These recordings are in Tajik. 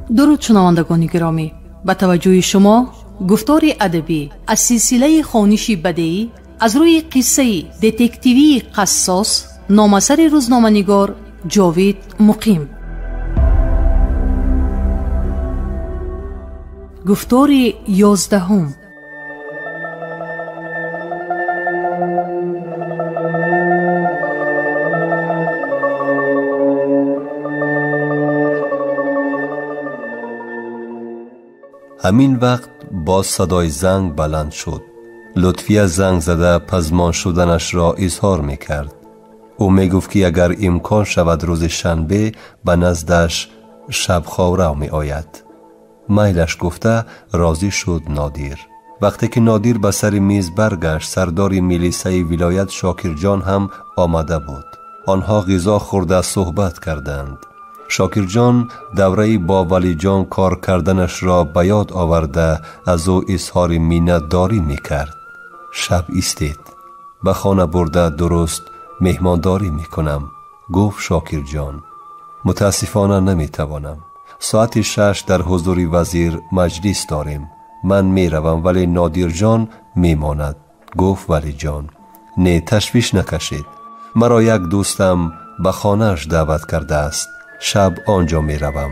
Дуруд, шунавандагони гиромӣ, ба таваҷҷӯҳи шумо гуфтори адабӣ аз силсилаи хониши бадеӣ аз рӯи қиссаи детективии «Қассос», номасари рӯзноманигор Ҷовид Муқим. Гуфтори 11. Ҳамин вақт боз садои занг баланд шуд. Лутфия занг зада пазмон шуданашро изҳор мекард. Ӯ мегуфт, ки агар имкон шавад, рӯзи шанбе ба наздаш шабховрав меояд. Майлаш гуфта розӣ шуд Нодир. Вақте ки Нодир ба сари миз баргашт, сардори милисаи вилоят Шокирҷон ҳам омада буд. Онҳо ғизо хӯрда суҳбат карданд. Шокирҷон давраи бо Валиҷон кор карданашро ба ёд оварда аз ӯ изҳори миннатдорӣ мекард. Шаб истед, ба хона бурда дуруст меҳмондорӣ мекунам, гуфт Шокирҷон. Мутаассифона наметавонам. Соати 6 дар ҳузури вазир маҷлис дорем. Ман меравам, вале Нодирҷон мемонад, гуфт Валиҷон. Не, ташвиш накашед. Маро як дӯстам ба хонааш даъват кардааст. Шаб он ҷо меравам,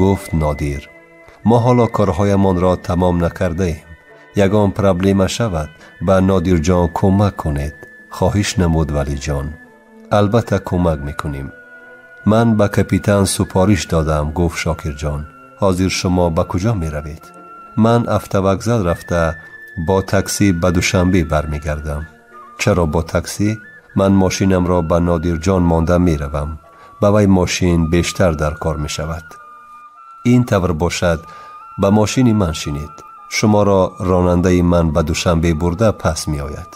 гуфт Нодир. Мо ҳоло корҳоямонро тамом накардаем. Ягон проблема шавад, ба Нодирҷон кӯмак кунед, хоҳиш намуд Валиҷон. Албатта кӯмак мекунем. Ман ба капитан супориш додам, гуфт Шокирҷон. Ҳозир шумо ба куҷо меравед? Ман автовокзал рафта бо таксӣ ба Душанбе бармегардам. Чаро бо таксӣ? Ман мошинамро ба Нодирҷон монда меравам. Ба вай мошин бештар дар кор мешавад. Ин тавр бошад, ба мошини ман шинед. Шуморо ронандаи ман ба Душанбе бурда пас меояд.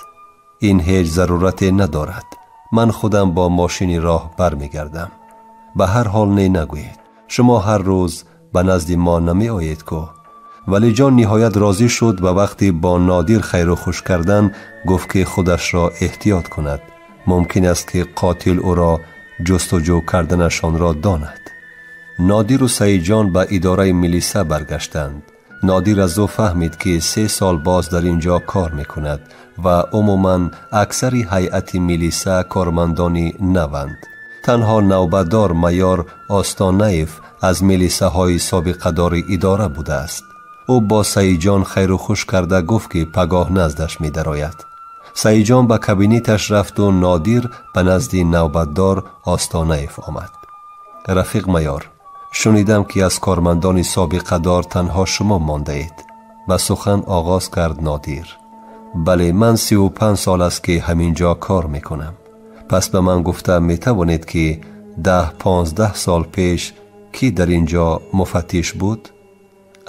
Ин ҳеҷ зарурате надорад. Ман худам бо мошини роҳ бармегардам. Ба ҳар ҳол не нагӯед. Шумо ҳар рӯз ба назди мо намеоед ку. Валиҷон ниҳоят розӣ шуд ва вақте бо Нодир хайру хуш кардан гуфт, ки худашро эҳтиёт кунад. Мумкин аст, ки қотил ӯро ҷустуҷӯ карданашонро донад. Нодиру Саидҷон ба идораи милиса баргаштанд. Нодир аз ӯ фаҳмид, ки 3 сол боз дар ин ҷо кор мекунад ва умуман аксари ҳайати милиса кормандони наванд. Танҳо навбатдор майор Остонаев аз милисаҳои собиқадори идора будааст. Ӯ бо Саидҷон хайру хуш карда гуфт, ки пагоҳ наздаш медарояд. Саидҷон ба кабинеташ рафту Нодир ба назди навбатдор Остонаев омад. Рафиқ майор, шунидам, ки аз кормандони собиқадор танҳо шумо мондаед, ба сухан оғоз кард Нодир. Бале, ман 35 сол аст, ки ҳамин ҷо кор мекунам. Пас ба ман гуфта метавонед, ки 10-15 сол пеш кӣ дар ин ҷо муфаттиш буд?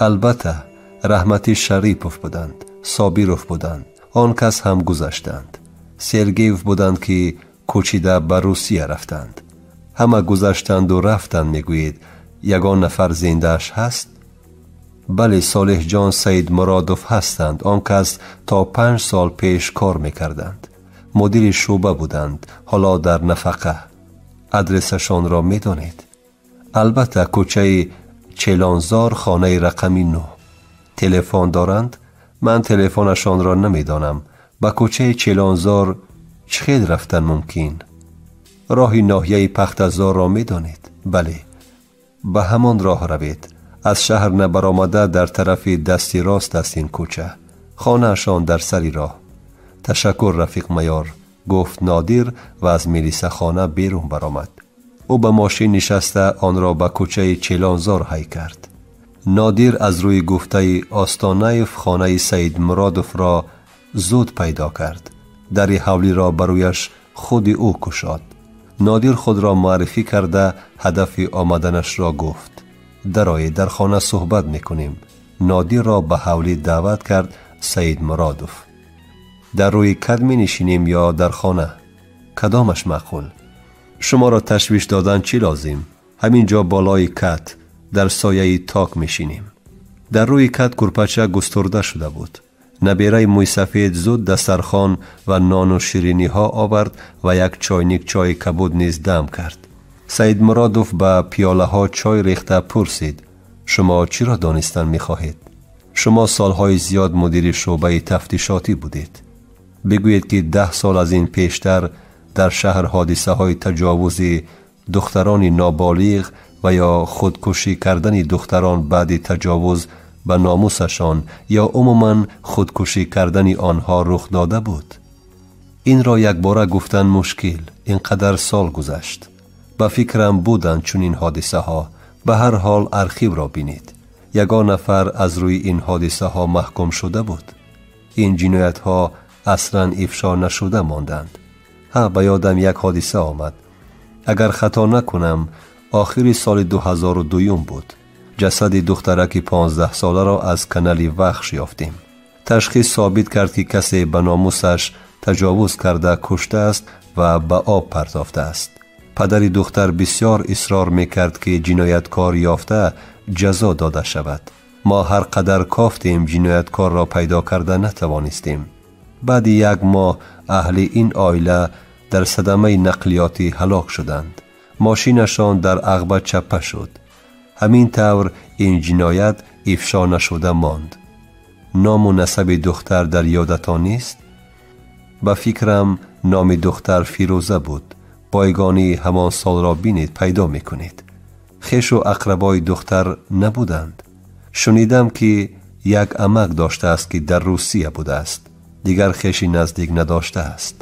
Албатта, раҳмати Шарипов буданд, Собиров буданд, он кас ҳам гузаштанд. Сергеев буданд, ки кӯчида ба Русия рафтанд. Ҳама гузаштанду рафтанд, мегӯед, ягон нафар зиндааш ҳаст? Бале, Солеҳҷон Саидмуродов ҳастанд. Он кас то 5 сол пеш кор мекарданд. Мудири шӯъба буданд, ҳоло дар нафақа. Адресашонро медонед? Албатта, кӯчаи Челонзор, хонаи рақами 9. Телефон доранд? Ман телефонашонро намедонам. Ба кӯчаи Челонзор чӣ хел рафтан мумкин? Роҳи ноҳияи Пахтазорро медонед? Бале. Ба ҳамон роҳ равед. Аз шаҳр набаромада дар тарафи дасти рост аст ин кӯча. Хонаашон дар сари роҳ. Ташаккур, рафиқ майор, гуфт Нодир ва аз милисахона берун баромад. Ӯ ба мошин нишаста онро ба кӯчаи Челонзор ҳай кард. Нодир аз рӯи гуфтаи Остонаев хонаи Саидмуродовро зуд пайдо кард. Дари ҳавлиро ба рӯяш худи ӯ кушод. Нодир худро муаррифӣ карда ҳадафи омаданашро гуфт. Дароед, дар хона суҳбат мекунем. Нодирро ба ҳавлӣ даъват кард Саидмуродов. Дар рӯи кад менишинем ё дар хона? Кадомаш маъқул? Шуморо ташвиш додан чӣ лозим? Ҳамин ҷо болои кат дар сояи ток мешинем. Дар рӯи кат курпача густурда шуда буд. Набераи мӯйсафед зуд дастархон ва нону шириниҳо овард ва як чойник чойи кабуд низ дам кард. Саидмуродов ба пиёлаҳо чой рехта пурсид: Шумо чиро донистан мехоҳед? Шумо солҳои зиёд мудири шӯъбаи тафтишотӣ будед. Бигӯед ки 10 сол аз ин пештар дар шаҳр ҳодисаҳои таҷовузи духтарони ноболиғ ва ё худкушӣ кардани духтарон баъди таҷовуз ба номусашон ё умуман худкушӣ кардани онҳо рух дода буд. Инро якбора гуфтан мушкил, ин қадар сол гузашт. Ба фикрам буданд чунин ҳодисаҳо. Ба ҳар ҳол архивро бинед. Ягон нафар аз рӯи ин ҳодисаҳо маҳкум шуда буд. Ин ҷиноятҳо аслан ифшо нашуда монданд. Ҳа, ба ёдам як ҳодиса омад. Агар хато накунам, охири соли 2002 буд. Ҷасади духтараки 15 соларо аз канали Вахш ёфтем. Ташхис собит кард, ки касе ба номусаш таҷовуз карда куштааст ва ба об партофтааст. Падари духтар бисёр исрор мекард, ки ҷинояткор ёфта ҷазо дода шавад. Мо ҳар қадар кофтем, ҷинояткорро пайдо карда натавонистем. Баъди як моҳ аҳли ин оила дар садамаи нақлиётӣ ҳалок шуданд. Мошинашон дар ағба чаппа шуд. Ҳамин тавр ин ҷиноят ифшо нашуда монд. Ному насаби духтар дар ёдатон нест? Ба фикрам номи духтар Фирӯза буд. Бойгонии ҳамон солро бинед, пайдо мекунед. Хешу ақрабои духтар набуданд. Шунидам, ки як амак доштааст, ки дар Русия будааст. Дигар хеши наздик надоштааст.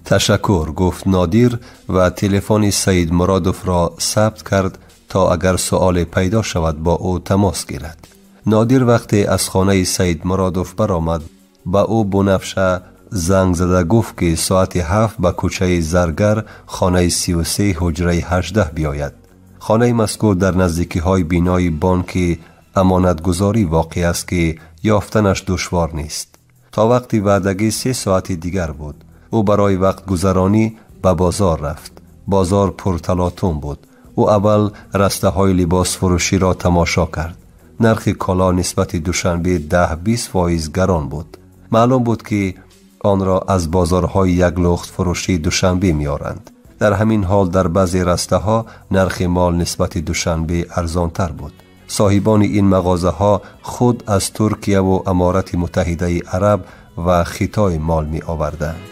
Ташаккур, гуфт Нодир ва телефони Саид Муродовро сабт кард, то агар суоле пайдо шавад бо ӯ тамос гирад. Нодир вақте аз хонаи Саид Муродов баромад, ба ӯ Бунафша занг зада гуфт, ки соати 7 ба кӯчаи Заргар, хонаи 33 ҳуҷраи 18 биёяд. Хонаи мазкур дар наздикиҳои бинои бонки амонатгузорӣ воқеъ аст, ки ёфтанаш душвор нест. То вақти ваъдагӣ 3 соати дигар буд. Ӯ барои вақтгузаронӣ ба бозор рафт. Бозор пурталотум буд. Ӯ аввал растаҳои либосфурӯширо тамошо кард. Нархи коло нисбати Душанбе 10-20% гарон буд. Маълум буд, ки онро аз бозорҳои яклухтфурӯшии Душанбе меоранд. Дар ҳамин ҳол дар баъзе растаҳо нархи мол нисбати Душанбе арзонтар буд. Соҳибони ин мағозаҳо худ аз Туркияву Аморати Муттаҳидаи Араб ва Хитой мол меоварданд.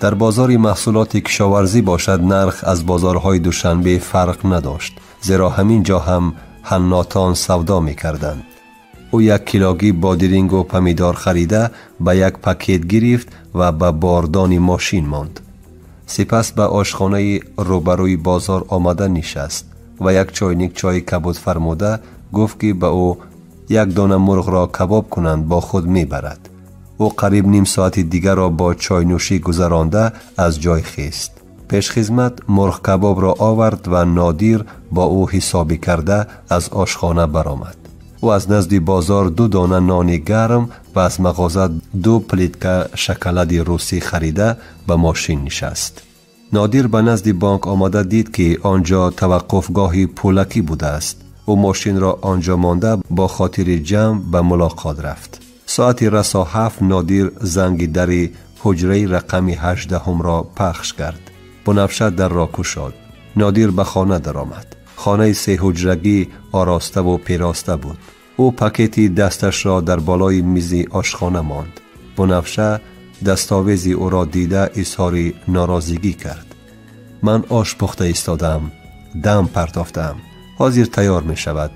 Дар бозори маҳсулоти кишоварзӣ бошад, нарх аз бозорҳои Душанбе фарқ надошт, зеро ҳамин ҷо ҳам ҳаннотон савдо мекарданд. Ӯ 1 килогӣ бодирингу помидор харида ба як пакет гирифт ва ба бордони мошин монд. Сипас ба ошхонаи рӯбарӯи бозор омада нишаст ва як чойник чойи кабуд фармуда гуфт, ки ба ӯ як дона мурғро кабоб кунанд бо худ мебарад. Ӯ қариб ним соати дигарро бо чойнӯшӣ гузаронда аз ҷой хест. Пешхизмат мурғкабобро овард ва Нодир бо ӯ ҳисобӣ карда аз ошхона баромад. Ӯ аз назди бозор 2 дона нони гарм ва аз мағоза 2 плитка шоколади русӣ харида ба мошин нишаст. Нодир ба назди бонк омада дид, ки он ҷо таваққуфгоҳи пулакӣ будааст. Ӯ мошинро он ҷо монда бо хотири ҷамъ ба мулоқот рафт. Соати расо 7 Нодир занги дари ҳуҷраи рақами 18-ро пахш кард. Бунафша дарро кушод. Нодир ба хона даромад. Хонаи сеҳуҷрагӣ ороставу пероста буд. Ӯ пакети дасташро дар болои мизи ошхона монд. Бунафша дастовези ӯро дида изҳори норозигӣ кард. Ман ош пухта истодаам, дам партофтаам. Ҳозир тайёр мешавад.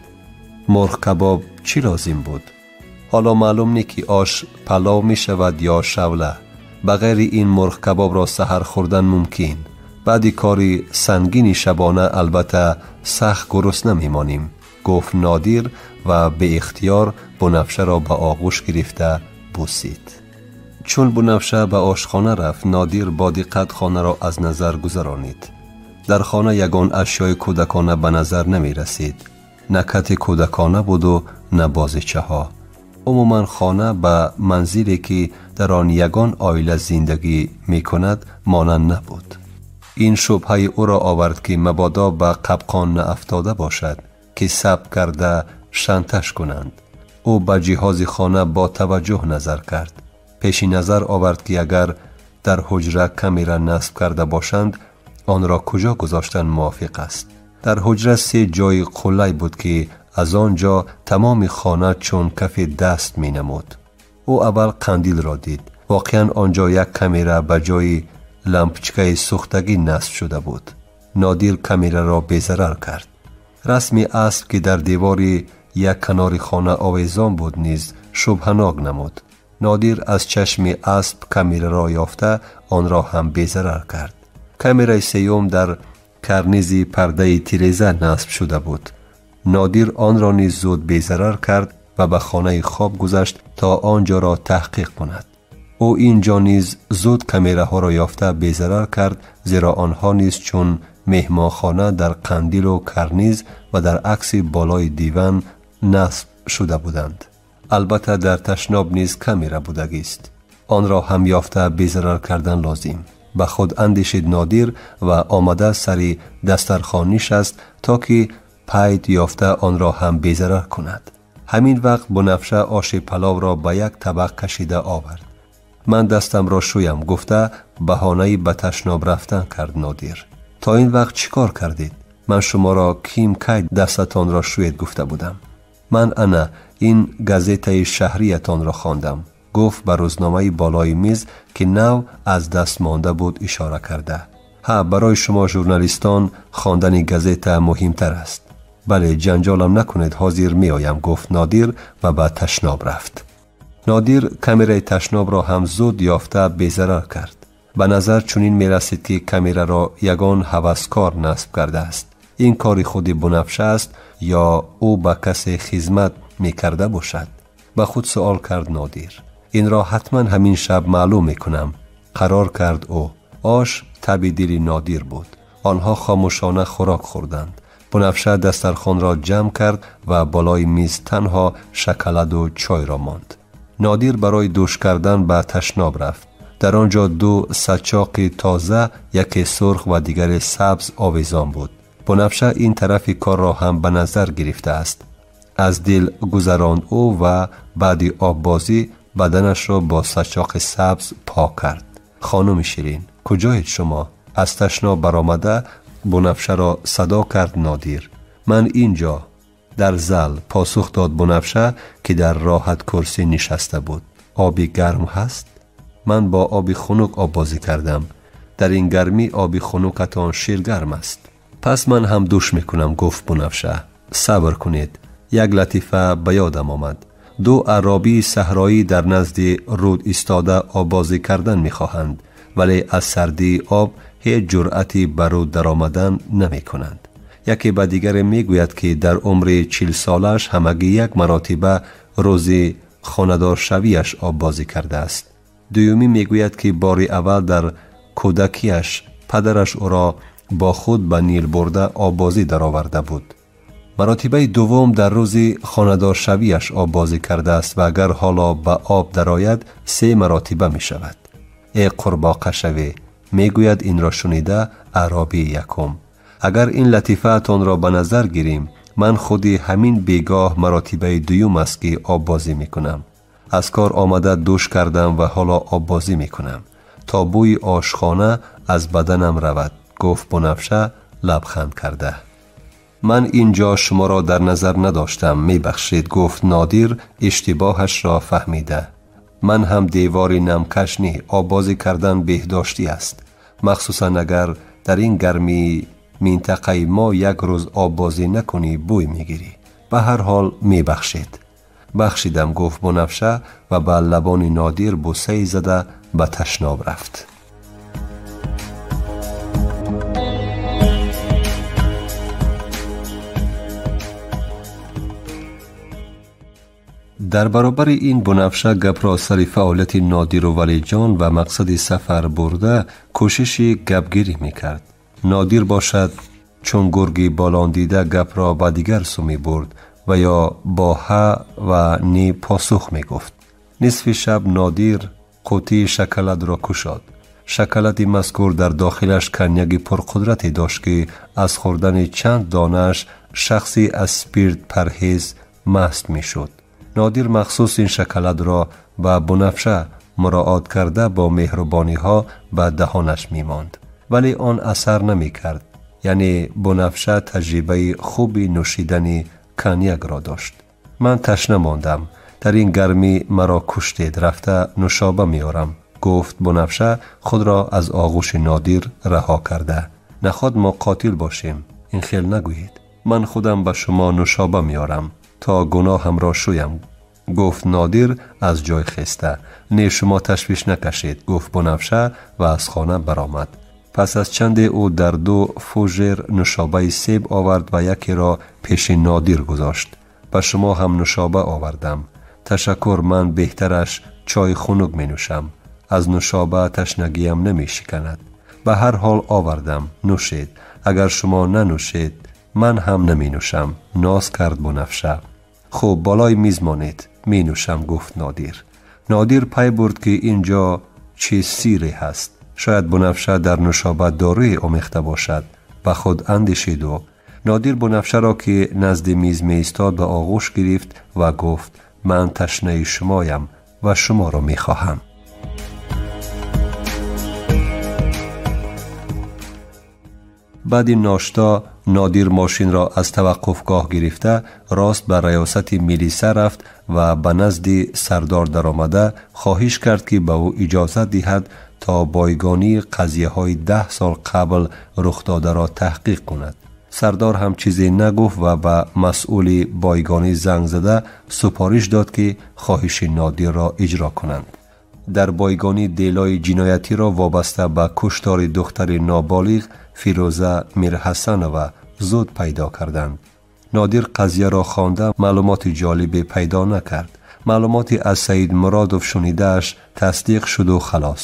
Мурғкабоб чӣ лозим буд? Ҳоло маълум не, ки ош палов мешавад ё шавла. Ба ғайри ин мурғкабобро саҳар хӯрдан мумкин. Баъди кори сангини шабона албатта сахт гурусна мемонем, гуфт Нодир ва беихтиёр Бунафшаро ба оғӯш гирифта бусид. Чун Бунафша ба ошхона рафт, Нодир бо диққат хонаро аз назар гузаронид. Дар хона ягон ашёи кӯдакона ба назар намерасид. На кати кӯдакона буду на бозичаҳо. Умуман хона ба манзиле, ки дар он ягон оила зиндагӣ мекунад, монанд набуд. Ин шубҳаи ӯро овард, ки мабодо ба қабқон наафтода бошад, ки сабт карда шантаж кунанд. Ӯ ба ҷиҳози хона бо таваҷҷӯҳ назар кард. Пеши назар овард, ки агар дар ҳуҷра камера насб карда бошанд, онро куҷо гузоштан мувофиқ аст? Дар ҳуҷра се ҷои қулай буд, ки аз он ҷо тамоми хона чун кафи даст менамуд. Ӯ аввал қандилро дид. Воқеан он ҷо як камера ба ҷои лампочкаи сӯхтагӣ насб шуда буд. Нодир камераро безарар кард. Расми асб, ки дар девори як канори хона овезон буд, низ шубҳанок намуд. Нодир аз чашми асб камераро ёфта, онро ҳам безарар кард. Камераи сеюм дар карнизи пардаи тиреза насб шуда буд. Нодир онро низ зуд безарар кард ва ба хонаи хоб гузашт то он ҷоро таҳқиқ кунад. Ӯ ин ҷо низ зуд камераҳоро ёфта безарар кард, зеро онҳо низ чун меҳмонхона дар қандилу карниз ва дар акси болои диван насб шуда буданд. Албатта дар ташноб низ камера будагист. Онро ҳам ёфта безарар кардан лозим. Ба худ андешид Нодир ва омада сари дастархон нишаст, то ки пайд ёфта онро ҳам безарар кунад. Ҳамин вақт Бунафша оши паловро ба як табақ кашида овард. Ман дастамро шӯям, гуфта баҳонаи ба ташноб рафтан кард Нодир. То ин вақт чӣ кор кардед? Ман шуморо ким кай дастатонро шӯед гуфта будам. Ман ана ин газетаи шаҳриятонро хондам, гуфт ба рӯзномаи болои миз, ки нав аз даст монда буд, ишора карда. Ҳа, барои шумо журналистон хондани газета муҳимтар аст. Бале, ҷанҷолам накунед, ҳозир меоям, гуфт Нодир ва ба ташноб рафт. Нодир камераи ташнобро ҳам зуд ёфта безарар кард. Ба назар чунин мерасид, ки камераро ягон ҳаваскор насб кардааст. Ин кори худи Бунафша аст ё ӯ ба касе хизмат мекарда бошад? Ба худ суол кард Нодир. Инро ҳатман ҳамин шаб маълум мекунам, қарор кард ӯ. Ош таби дили Нодир буд. Онҳо хомӯшона хӯрок хӯрданд. Бунафша дастархонро ҷамъ кард ва болои миз танҳо шоколаду чойро монд. Нодир барои душ кардан ба ташноб рафт. Дар он ҷо ду сачоқи тоза, яке сурх ва дигаре сабз овезон буд. Бунафша ин тарафи корро ҳам ба назар гирифтааст. Аз дил гузаронд ӯ ва баъди оббозӣ баданашро бо сачоқи сабз пок кард. Хонуми ширин, куҷоед шумо? Аз ташноб баромада Бунафшаро садо кард Нодир. Ман ин ҷо, дар зал, посух дод Бунафша, ки дар роҳат курсӣ нишаста буд. Оби гарм ҳаст? Ман бо оби хунук оббозӣ кардам. Дар ин гармӣ оби хунукатон ширгарм аст. Пас ман ҳам душ мекунам, гуфт Бунафша. Сабр кунед, як латифа ба ёдам омад. Ду аъробии саҳроӣ дар назди руд истода оббозӣ кардан мехоҳанд, вале аз сардии об ҳеҷ ҷуръати ба руд даромадан намекунанд. Яке ба дигаре мегӯяд, ки дар умри 40-солааш ҳамагӣ як маротиба рӯзи хонадоршавиаш оббозӣ кардааст. Дуюмӣ мегӯяд, ки бори аввал дар кӯдакиаш падараш ӯро бо худ ба Нил бурда оббозӣ дароварда буд. Маротибаи дуввум дар рӯзи хонадоршавиаш оббозӣ кардааст ва агар ҳоло ба об дарояд, 3 маротиба мешавад. Э қурбоқа шаве, мегӯяд инро шунида аъробии якум. Агар ин латифаатонро ба назар гирем, ман худи ҳамин бегоҳ маротибаи дуюм аст, ки оббозӣ мекунам. Аз кор омада душ кардам ва ҳоло оббозӣ мекунам, то бӯи ошхона аз баданам равад, гуфт Бунафша лабханд карда. Ман ин ҷо шуморо дар назар надоштам, мебахшед, гуфт Нодир иштибоҳашро фаҳмида. Ман ҳам девори намкаш не, оббозӣ кардан беҳдоштӣ аст. Махсусан агар дар ин гармии минтақаи мо як рӯз оббозӣ накунӣ, бӯй мегирӣ. Ба ҳар ҳол мебахшед. Бахшидам, гуфт Бунафша ва ба лабони Нодир бусае зада ба ташноб рафт. Дар баробари ин Бунафша гапро сари фаъолияти Нодиру Валиҷон ва мақсади сафар бурда кӯшиши гапгирӣ мекард. Нодир бошад, чун гурги болондида гапро ба дигар сӯ мебурд ва ё бо ҳа ва ни посух мегуфт. Нисфи шаб Нодир қутии шоколадро кушод. Шоколади мазкур дар дохилаш коньяки пурқудрате дошт, ки аз хӯрдани чанд донааш шахси аз спирт парҳез маст мешуд. Нодир махсус ин шоколадро ба Бунафша муроат карда бо меҳрубониҳо ба даҳонаш мемонд, вале он асар намекард. Яъне Бунафша таҷрибаи хуби нӯшидани коньякро дошт. Ман ташна мондам, дар ин гармӣ маро куштед, рафта нӯшоба меорам, гуфт Бунафша худро аз оғӯши Нодир раҳо карда. Наход мо қотил бошем, ин хел нагӯед. Ман худам ба шумо нӯшоба меорам то гуноҳамро шӯям, гуфт Нодир аз ҷой хеста. Не, шумо ташвиш накашед, гуфт Бунафша ва аз хона баромад. Пас аз чанде ӯ дар ду фужер нӯшобаи себ овард ва якеро пеши Нодир гузошт. Ба шумо ҳам нӯшоба овардам. Ташаккур, ман беҳтараш чойи хунук менӯшам. Аз нӯшоба ташнагиям намешиканад. Ба ҳар ҳол овардам, нӯшед. Агар шумо нанӯшед, ман ҳам наменӯшам, ноз кард Бунафша. Хуб, болои миз монед, менӯшам, гуфт Нодир. Нодир пай бурд ки ин ҷо чиз сире ҳаст. Шояд Бунафша дар нӯшоба доруе омехта бошад. Ба худ андешид ӯ. Нодир Бунафшаро ки назди миз меистод ба оғӯш гирифт ва гуфт: ман ташнаи шумоям ва шуморо мехоҳам. Баъди ношто Нодир мошинро аз таваққуфгоҳ гирифта рост ба раёсати милиса рафт ва ба назди сардор даромада хоҳиш кард ки ба ӯ иҷозат диҳад то бойгонии қазияҳои 10 сол қабл рухдодаро таҳқиқ кунад. Сардор ҳам чизе нагуфт ва ба масъули бойгонӣ занг зада супориш дод ки хоҳиши Нодирро иҷро кунанд. Дар бойгонӣ делои ҷиноятиро вобаста ба куштори духтари ноболиғ Фирӯза Мирҳасанова зуд пайдо карданд. Нодир қазияро хонда маълумоти ҷолибе пайдо накард. Маълумоти аз Саид Муродов шунидааш тасдиқ шуду халос.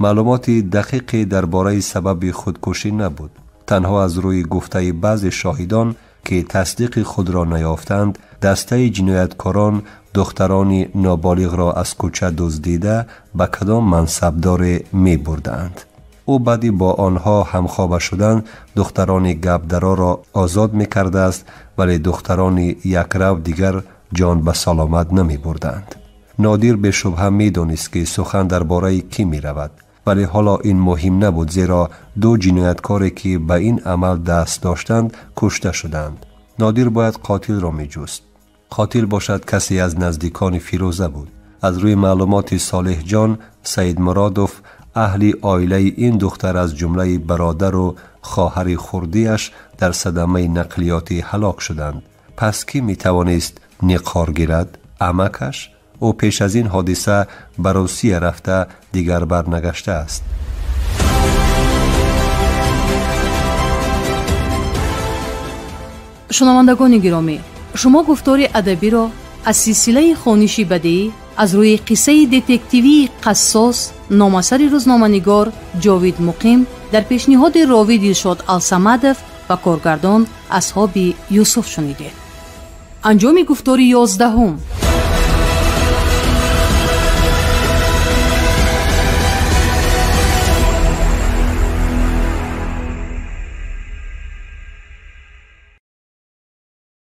Маълумоти дақиқе дар бораи сабаби худкушӣ набуд. Танҳо аз рӯи гуфтаи баъзе шоҳидон ки тасдиқи худро наёфтанд, дастаи ҷинояткорон духтарони ноболиғро аз кӯча дуздида ба кадом мансабдоре мебурдаанд. Ӯ баъди бо онҳо ҳамхоба шудан духтарони гапдароро озод мекардааст, вале духтарони якрав дигар ҷон ба саломат намебурданд. Нодир бешубҳа медонист ки сухан дар бораи кӣ меравад, вале ҳоло ин муҳим набуд, зеро ду ҷинояткоре ки ба ин амал даст доштанд кушта шуданд. Нодир бояд қотилро меҷуст. Қотил бошад касе аз наздикони Фирӯза буд. Аз рӯи маълумоти Солеҳҷон, Саид Муродов аҳли оилаи ин духтар аз ҷумлаи бародару хоҳари хурдиаш дар садамаи нақлиётӣ ҳалок шуданд. Пас кӣ метавонист ниқор гирад? Амакаш? Ӯ пеш аз ин ҳодиса ба Русия рафта дигар барнагаштааст. Шунавандагони гиромӣ, шумо гуфтори адабиро аз силсилаи хониши бадеӣ аз рӯи қиссаи детективии «Қассос» номасари рӯзноманигор Ҷовид Муқим дар пешниҳоди ровӣ Дилшод Алсамадов ва коргардон Асҳоби Юсуф шунидед. Анҷоми гуфтори 11.